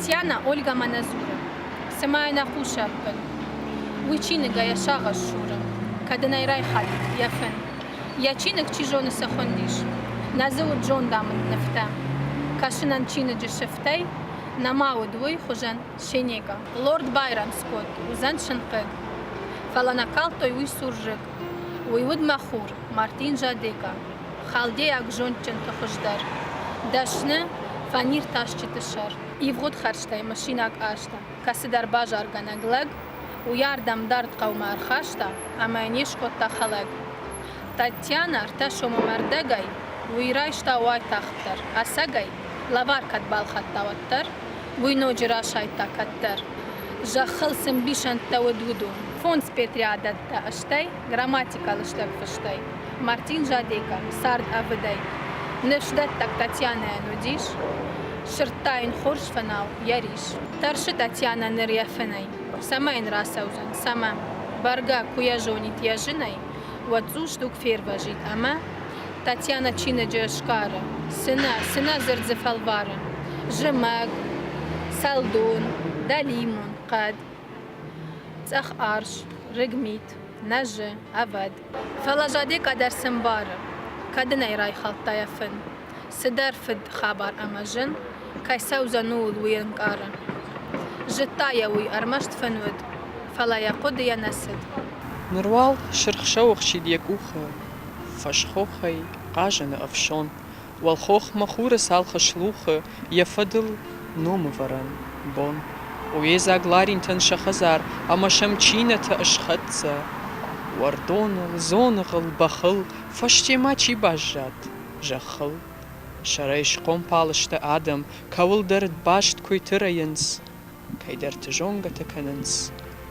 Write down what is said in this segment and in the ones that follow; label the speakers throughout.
Speaker 1: Татьянӕ Ольгӕмӕ нӕ дзуры, цыма йын нӕ хъусы ӕппын. Уый чиныгӕй йӕ сагъӕс суры, кӕд ын ӕй райхалид йӕ фын. Йӕ чиныг чи зоны цы хуындис, нӕ дзы уыд зондамынд нывтӕ. Кӕсынӕн чиныджы сыфтӕй нӕма уыд уый хуызӕн Сенека. Лорд Байрон Скотт уыдзӕн сын хъыг, фӕлӕ нӕ калдтой уый цур рыг. Уый уыд мӕ хур, Мартин Жадека, халдейаг зондджынты хуыздӕр, дӕсны фӕниртасджыты сӕр. Ивгъуыд хӕрзтӕй мысинаг азтӕ кӕцыдӕр базаргӕнӕг лӕг уыйӕрдӕм дард хъӕумӕ ӕрхаста ӕмӕ йын не скодта хӕлӕг. Татьянӕ ӕртӕ сомы мӕрдӕгӕй уый райста уайтагъддӕр, ӕцӕгӕй лӕвар кӕд балхӕдта, уӕддӕр уый ноджы расайдта кӕддӕр. Зӕххыл цы мбисӕндтӕ уыд, уыдон. Фондз петриадӕттӕ, стӕй грамматикӕ лыстӕг фыстӕй. Мартин Жадека, цард ӕвыдӕй. Ныфсдӕттӕг Татьянӕйӕн уыдис, сырдта йын хорз фынау йӕ рис. Тӕрсы Татьянӕ ныр йӕ фынӕй. Цӕмӕ йын рацӕудзӕн, цӕмӕ? Бӕргӕ, куы йӕ зонид йӕ зынӕй, уӕд цъусдуг фервӕзид ӕмӕ Татьянӕ чиныджы сгары, цынӕ, цынӕ дзырд дзы фӕлвары. Зымӕг, сӕлдон, дӕлимон, хъӕд, цъӕх арс, рыг мит, нӕзы, ӕвӕд. Фӕлӕ Задекъа дӕр цы мбары, кӕд ын ӕй райхӕлдта йӕ фын. Цыдӕр фыд хабар ӕмӕ зын кӕй цӕудзӕн, ууыл уый ӕнкъары. Зыдта йӕ уый, ӕрмӕст фын уыд, фӕлӕ йӕ хъуыдыйӕ нӕ цыд.
Speaker 2: Ныр уал сырх сӕуӕхсид йӕ къухы, фӕсхохӕй хъазыны ӕфсон. Уӕлхохмӕ хуры цалхы слухы йӕ фӕдыл номывӕрӕн бон. Уедзаг ларинтӕн сӕ хӕдзар ӕмӕ сӕм чинӕтӕ ысхӕццӕ. Уӕрдоныл, дзоныгъыл, бӕхыл фӕсте ма чи баззад зӕххыл. Сӕрӕй схъомпал сты адӕм, кӕуылдӕр баст куыйты рӕйынц, кӕйдӕрты зонгӕтӕ кӕнынц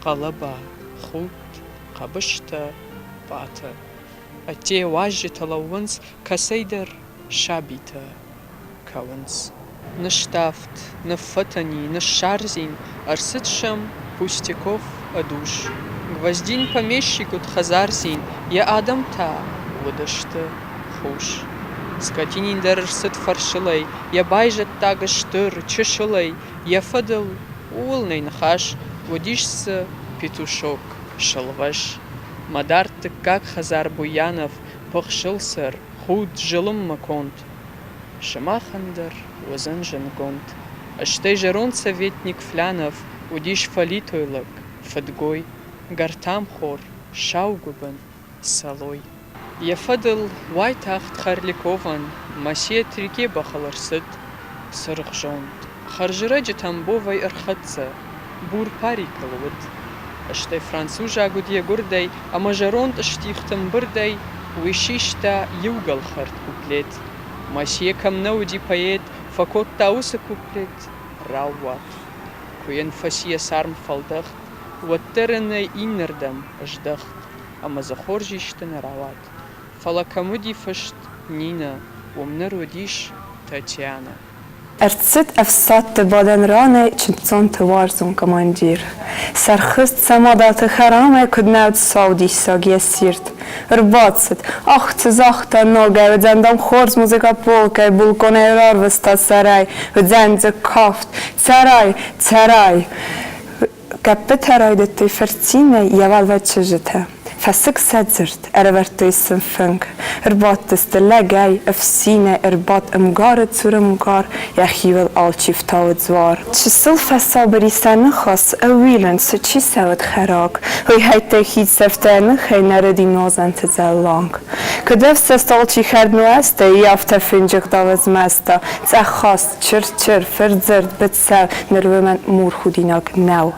Speaker 2: хъӕлӕба, худт, хъӕбыстӕ, пъатӕ. Ӕдде уазджытӕ лӕууынц, кӕцӕйдӕр сабитӕ кӕуынц. Ныставд, ныффӕтӕни, ныссардзин, ӕрцыд сӕм Пустяков ӕд ус. Гвоздин помещик уыд хӕдзардзин, йӕ адӕм та уыдысты хус. Скотинин дӕр ӕрцыд фӕрсылӕй, йӕ байзӕддаг стыр, чысылӕй, йӕ фӕдыл, ууыл нӕй ныхас, уыдис дзы Петушок, сылвӕс. Мадард дыккаг хӕдзар Буянов, пыхсылсӕр, худ зылынмӕ конд. Сымахӕн дӕр уыдзӕн зынгонд. Стӕй зӕронд советник Флянов уыдис фӕлитой лӕг, фыдгой, гӕртамхор, саугуыбын, Сӕлой. Йӕ фӕдыл уайтагъд Харликовӕн Масия Трике бӕхыл ӕрцыд цыргъзонд. Хӕрзӕрӕджы Тамбовӕй ӕрхӕццӕ, бур парикыл уыд. Стӕй французаг уыд йӕ гуырдӕй ӕмӕ зӕронд стихты мбырдӕй уый систа иу гӕлхӕрд куплет. Масия кӕм нӕ уыди поэт, фӕкодта уыцы куплет раууат. Куы йын фӕци йӕ царм фӕлдӕхт, уӕддӕр ын ӕй иннӕрдӕм ыздӕхт ӕмӕ дзы хорз исты нӕ рауад. Фӕлӕ кӕм уыди фыст Нинӕ, уым ныр уыдис Татьянӕ.
Speaker 3: Ӕрцыд ӕфсӕдты бадӕн ранӕй чындздзонты уарзон командир. Сӕрхызт сӕ мадӕлты хӕрамӕй куыд нӕ уыд сау диссаг йӕ сирд. Ӕрбацыд, ах, цы загъта ногӕй, уыдзӕн дам хорз музыкӕ полкӕй, булкъонӕй рарвыста сӕрӕй, уыдзӕн дзы кафт. Цӕрай, цӕрай! Гӕппытӕ райдыдтой фырцинӕй йӕ уӕлвӕд чызджытӕ. Фӕсыг сӕ дзырд, ӕрӕвӕрдтой сын фынг. Ӕрбадтысты лӕгӕй, ӕфсинӕй, ӕрбадт ӕмгары цур ӕмгар, йӕхиуыл алчи фтауы дзуар. Чысыл фӕсабыр и сӕ ныхас, ӕууилынц, чи сӕ уыд хӕраг. Уый хӕйттӕй хид-сӕфтӕ ӕныхӕй нӕрыди нуазӕнты зӕлланг. Куыд ӕфсӕст алчи хӕрд нуӕзтӕй, афтӕ фынджы гъдау ызмӕста, цъӕххаст, чыр-чыр, фырдзырд, быцӕу, ныр уымӕн мур худинаг нӕу.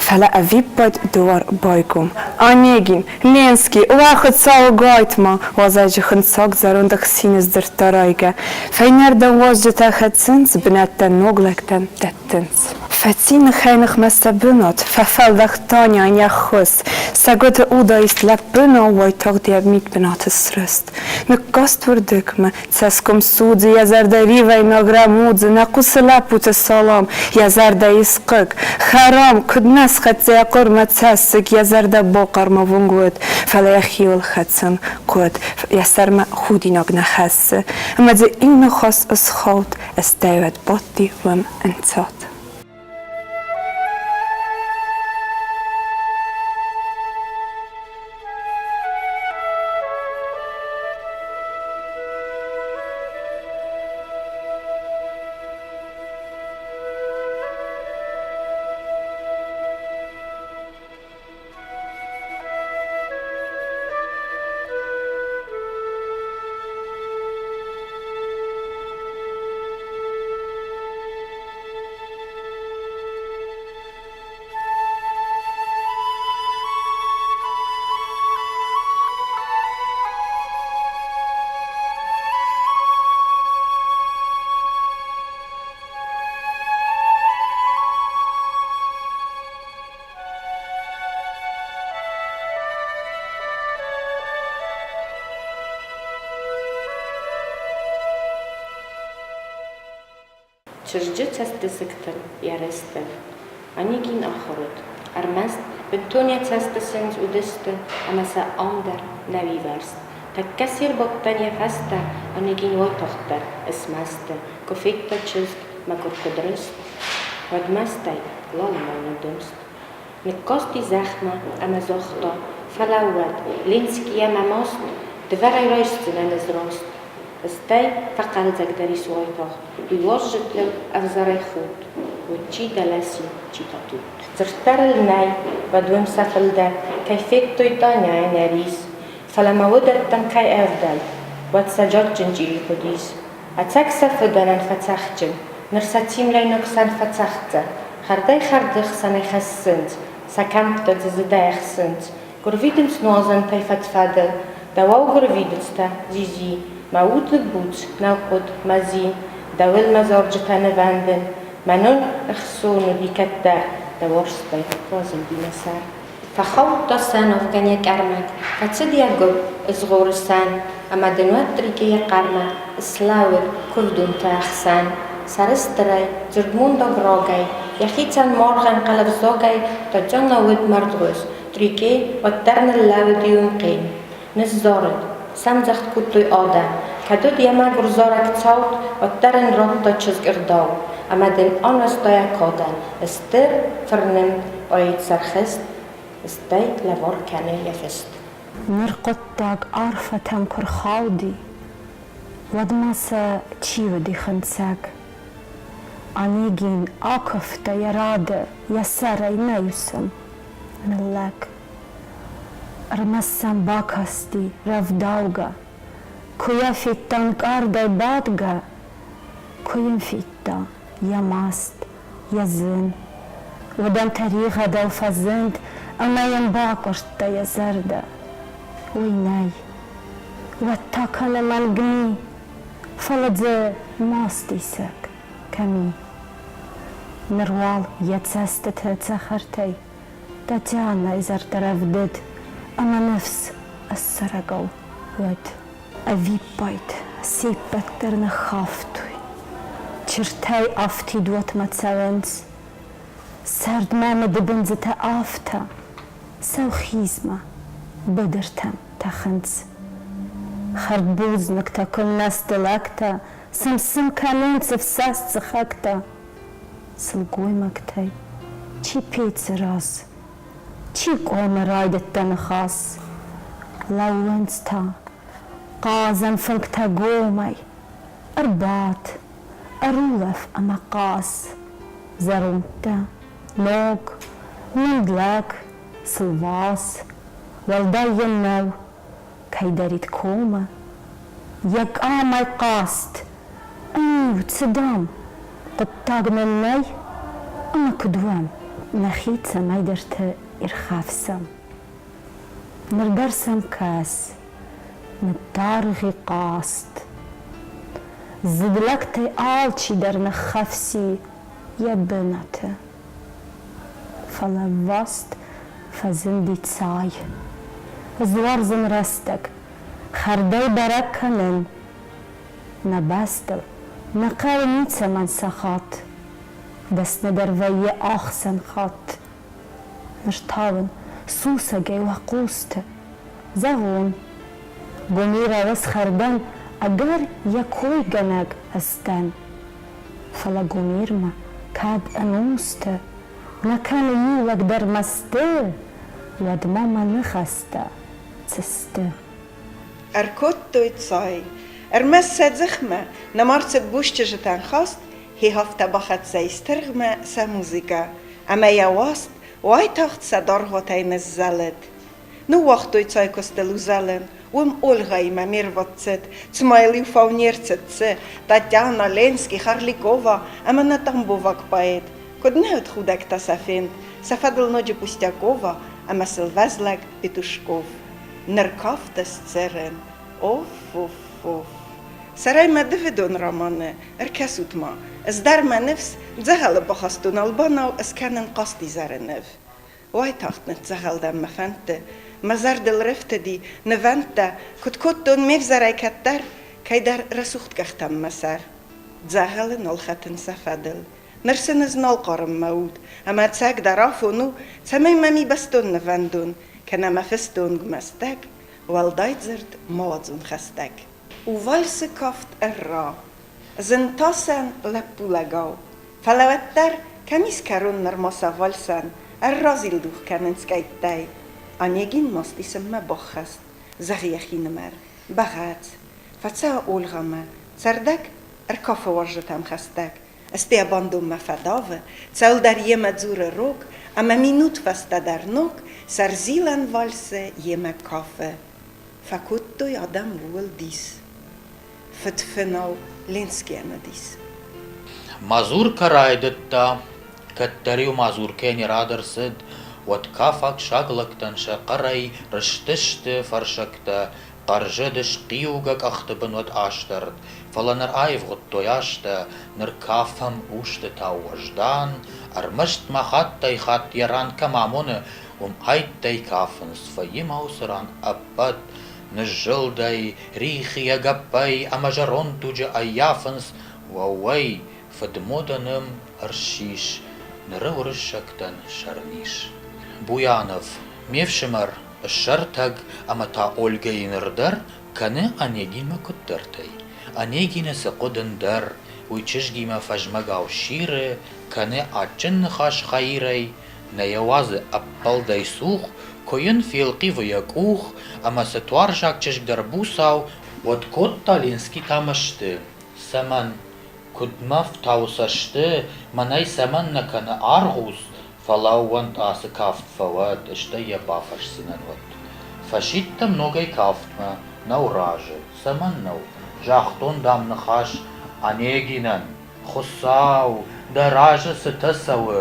Speaker 3: Фӕлӕ ӕвиппайд дуар байгом. Онегин, Ленский, уӕ Хуыцауы гайтма! Уазӕджы хынцӕг зӕронд ӕхсины сдзырдта райгӕ. Фӕйнӕрдӕм уазджытӕ хӕцынц, бынӕттӕ ног лӕгтӕн дӕттынц. Фӕци ныхӕй-ныхмӕ сӕ бынат, фӕфӕлдӕхт Таняйӕн йӕ ххуыс. Сӕгуыты удаист лӕппынау уайтагъд йӕ мидбынаты срыст. Ныккаст уырдыгмӕ, Цӕсгом судзы, йӕ зӕрдӕ ривӕйнаг рӕмудзы, нӕ хъусы лӕппуты салам, йӕ зӕрдӕйы схъыг. Хӕрам, куыд нӕ схӕццӕ йӕ хъуырмӕ цӕссыг, йӕ зӕрдӕ бахъӕрмӕввонг уыд, фӕлӕ йӕхиуыл хӕцын хъуыд, йӕ сӕрмӕ худинаг нӕ хӕссы. Ӕмӕ дзы иу ныхас ысхауд, ыстӕй уӕд бадти уым ӕнцад.
Speaker 4: Чызджы цӕстысыгтыл йӕ рыстыл Онегин ахуыр уыд, ӕрмӕст бынтон йӕ цӕстысындз уыдысты ӕмӕ сӕ ам дӕр нӕ уивӕрст. Тӕккӕ се рбадтӕн йӕ фӕстӕ Онегин уайтагъддӕр ысмӕсты, куы федта чызг мӕгуыр куыд рыст, уӕд мӕстӕй лалымау ныддымст. Ныккасти зӕхмӕ ӕмӕ загъта: Фӕлӕууӕд, Ленскийӕ мӕ маст дывӕрӕй райсдзынӕн ӕз раст. Стӕй фӕхъӕлдзӕгдӕр ис уайтагъд, уый уазджытыл ӕвзӕрӕй худт, уыд чи дӕлӕси, чи та тутт. Дзырддӕр ыл нӕй, уӕд уым сӕ фылдӕр кӕй федтой Таняйы нӕ рис, фӕлӕ ма уыдӕттӕм кӕй ӕвдӕлд, уӕд сӕ джаджджын чъири хъуыдис. Ӕцӕг сӕ фыдӕнӕн фӕцӕхджын, ныр сӕ цимлӕйнаг сӕн фӕцӕхдзӕн, хӕрдӕй-хӕрды хсӕнӕй хӕссынц, сӕ кӕмттӕ дзы зыдӕй ӕхсынц, гуырвидынц нуазӕнтӕй фӕд-фӕдыл, дӕуау гуырвидыцтӕ, дзидзи, мӕ уды буц нал хъуыд, мӕ зин, дӕуыл мӕ зарджытӕ нывӕндын, мӕнӕн ӕхцон уыди кӕддӕр, дӕ уарзтӕй разылди мӕ сӕр. Фӕхаудта сӕн авгӕн йӕ къӕрмӕг, фӕцыд йӕ гуыпп, ызгъоры сӕн, ӕмӕ дын уӕд Търикъе йӕ хъӕрмӕ ыслӕууыд куывдонты ӕхсӕн. Сӕрыстырӕй, дзырдмондаг рагӕй, йӕхицӕн маргъӕн хъӕлӕвзагӕй Татьянӕ уыд мӕрдгъуыз, Търикъе уӕддӕр ныллӕууыди уым хъен. Ныззарыд, сӕмдзӕгъд кодтой адӕм, кӕд уыд йӕ мӕгуыр зарӕг цауд, уӕддӕр ын радта чызг ӕгъдау, ӕмӕ дын анызта йӕ кадӕн стыр фырнымд поэт сӕрхызт, стӕй лӕвар кӕны йӕ фыст.
Speaker 5: Ныр хъуыддаг арфӕтӕм куы рхауди, уӕд ма сӕ чи уыди хынцӕг? Онегин акуывта йӕ рады, йӕ сӕрӕй нӕ иу ныллӕг. Ӕрмӕст сӕм бакасти рӕвдаугӕ, куы йӕ федта ӕнкъардӕй бадгӕ, куы йын федта йӕ маст, йӕ зын. Уӕд ӕм тӕригъӕдау фӕзынд ӕмӕ йын бакъуырдта йӕ зӕрдӕ. Уый нӕй, уӕд та кӕны мӕнг ми, фӕлӕ дзы мастисӕг кӕм и. Ныр уал йӕ цӕстыты цӕхӕртӕй Татьянӕйы зӕрдӕрӕвдыд ӕмӕ ныфс ӕссарӕгау уӕд. Ӕвиппайд се ппӕт дӕр ныххафтой. Чыртӕй афтид уатмӕ цӕуынц. Сӕрдмӕ мыдыбындзытӕ афтӕ сӕухизмӕ быдыртӕм тӕхынц. Хӕрдбузныгтӕ куыннӕ сты лӕгтӕ, сым-сым кӕнынц ӕфсӕст сыхӕгтӕ. Сылгоймӕгтӕй чи пецы раз, чи къуымы райдыдта ныхас. Лӕууынц та хъазӕн фынгтӕ гомӕй, ӕрбадт, ӕрулӕф ӕмӕ хъаз. Зӕрондтӕ, ног, ныллӕг, сылваз, уӕлдай йын нӕу, кӕйдӕрид комы. Йӕ къамӕй хъаст, ӕниу, цы дам, хъуыддаг нын нӕй, ӕмӕ куыд уӕм, нӕхи цӕмӕйдӕрты ирхӕфсӕм. Ныр дӕр сӕм кӕс, ныддаргъи хъаст. Зыдлӕгтӕй алчидӕр ныххӕфси йӕ бынаты. Фӕлӕ ӕвваст фӕзынди цай. Ызуарзын рӕстӕг, хӕрдӕй бӕрӕг кӕнын. Нӕ бӕстыл, нӕ хъӕуы ницӕмӕн сахат, Дӕсныдӕр вӕййы ӕхсӕн хатт. Ныр та уын сусӕгӕй уӕ хъусты зӕгъон, Гуымир-ӕвӕдз хӕрдӕн ӕгӕр йӕ койгӕнӕг ӕз дӕн. Фӕлӕ гуымирмӕ кӕд ӕнусты нӕ кӕны иу лӕг дӕр мӕсты, уӕд ма мӕ ныхӕстӕ цы сты?
Speaker 6: Ӕркодтой цай. Ӕрмӕст сӕ дзыхмӕ нӕма рцыд буз чызджытӕн хаст, хихӕфтӕ бахӕццӕ ис тыргъмӕ сӕ музыкӕ, ӕмӕ йӕ уаст уайтагъд сӕ дӕргъвӕтӕй ныззӕлыд. Ныууагътой цайкуыстыл узӕлын, уым Ольгӕимӕ ме рвад цыд, цыма йыл иу фау не рцыд, цы, Татьяна, Ленский, Харликова ӕмӕ нӕ тамбоваг поэт. Куыд нӕ уыд худӕг та сӕ фенд, сӕ фӕдыл ноджы Пустякова ӕмӕ сылвӕзлӕг Петушков. Ныр кафты сцӕрын, оф-оф-оф. Сӕрӕй мӕ дывыдон романы, ӕркӕсут-ма, ӕз дӕр мӕ ныфс дзӕгъӕлы бахастон албанау ӕскӕнын хъазтизӕры ныв. Уайтагъд ныдздзӕгъӕл дӕн мӕ фӕндты, мӕ зӕрдыл рӕфтыди нывӕндтӕ, куыд кодтон ме взӕрӕй кӕддӕр, кӕйдӕр рӕсугъд къӕхтӕм мӕ сӕр. Дзӕгъӕлы нал хӕтын сӕ фӕдыл. Ныр сын ӕз нал хъарын мӕ уд, ӕмӕ ӕцӕгдӕр афон у, цӕмӕй мӕ ми бӕстон нывӕндон, кӕнӕ мӕ фыстонг мӕстӕг, уӕлдай дзырд ма уадзон хӕстӕг. У вальсы кафт ӕрра, зынтасӕн лӕппулӕгау, фӕлӕ уӕддӕр кӕм ис кӕрон нырма сӕ вальсӕн, ӕрра зилдух кӕнынц къӕйттӕй. Онегин маст исынмӕ баххӕст, зӕгъы йӕхинымӕр, багъӕц, фӕцӕуы Олгъамӕ, цӕрдӕг ӕркафы уазджытӕм хӕстӕг, Ыстӕй бандонмӕ фӕдавы, цӕуылдӕр йемӕ дзуры рог, ӕмӕ минут фӕстӕдӕр ног сӕрзилӕн вальсы йемӕ кафы. Фӕкодтой адӕм ууыл дис. Фыдфынау Ленскийӕн уыдис.
Speaker 7: Мазуркӕ райдыдта, кӕддӕр-иу мазуркӕ не рад ӕрцыд, уӕд кафаг саглӕгтӕн сӕ хъӕрӕй рызтысты фӕрсӕгтӕ, хъӕрзыд схъиугӕ къӕхты бын уӕд астӕрд, фӕлӕ ныр аивгъуыдтой азтӕ, ныр кафӕм устытау уӕздан, ӕрмӕст ма хаттӕй-хатт йӕ ран кӕм амоны, уым ӕйттӕй кафынц, вӕййы ма уыцы ран ӕппӕт ныззылдӕй, рихийӕ гӕппӕй ӕмӕ зӕронд дуджы ӕййафынц, уӕууӕй, фыдмодӕ нӕм ӕрсис, ныры уырыссӕгтӕн сӕрниз. Буянов, ме фсымӕр, ссӕртӕг ӕмӕ та Ольгӕйы ныр дӕр кӕны Онегинмӕ куыддӕртӕй. Онегины цы хъуыд ӕндӕр, уый чызгимӕ фӕзмӕгау сиры, кӕны адджын ныхас Хаирӕй, нӕ йӕ уадзы ӕппӕлдӕй цух, куы йын фелхъивы йӕ къух, ӕмӕ цытуарзаг чызг дӕр буцау, уӕд кодта Ленски та мӕсты. Цӕмӕн? Куыд мӕ фтауы цӕсты, мӕнӕй цӕмӕннӕ кӕны аргъуц, фӕлӕууӕнт ацы кафт фӕуӕд, стӕй йӕ бафӕрсдзынӕн уӕд. Фӕсидтӕм ногӕй кафтмӕ, нӕу разы, цӕмӕн нӕу? Загътон, дам, ныхас Онегинӕн. Хуыцау, дӕ разы цытӕ цӕуы?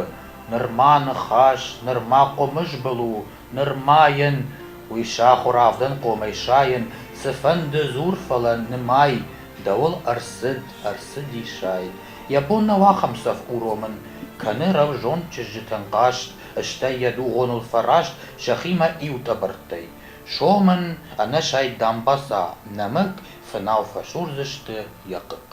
Speaker 7: Нырма ныхас, нырма хъуымызбыл у, нырма йын, уый сахуыр авдӕнхъомӕй сайын, цыфӕнды дзур, фӕлӕ нымай, дӕуыл ӕрцыд, ӕрцыди сайд. Йӕ бон нӕу ахӕм цӕф уромын, кӕны рӕузонд чызджытӕн хъаст, стӕй йӕ дугъоныл фӕраст сӕхимӕ иу тъӕбӕрттӕй. Сом ын ӕнӕсайд дамбаца нӕмыг фынау фӕсурдзысты йӕ хъыг.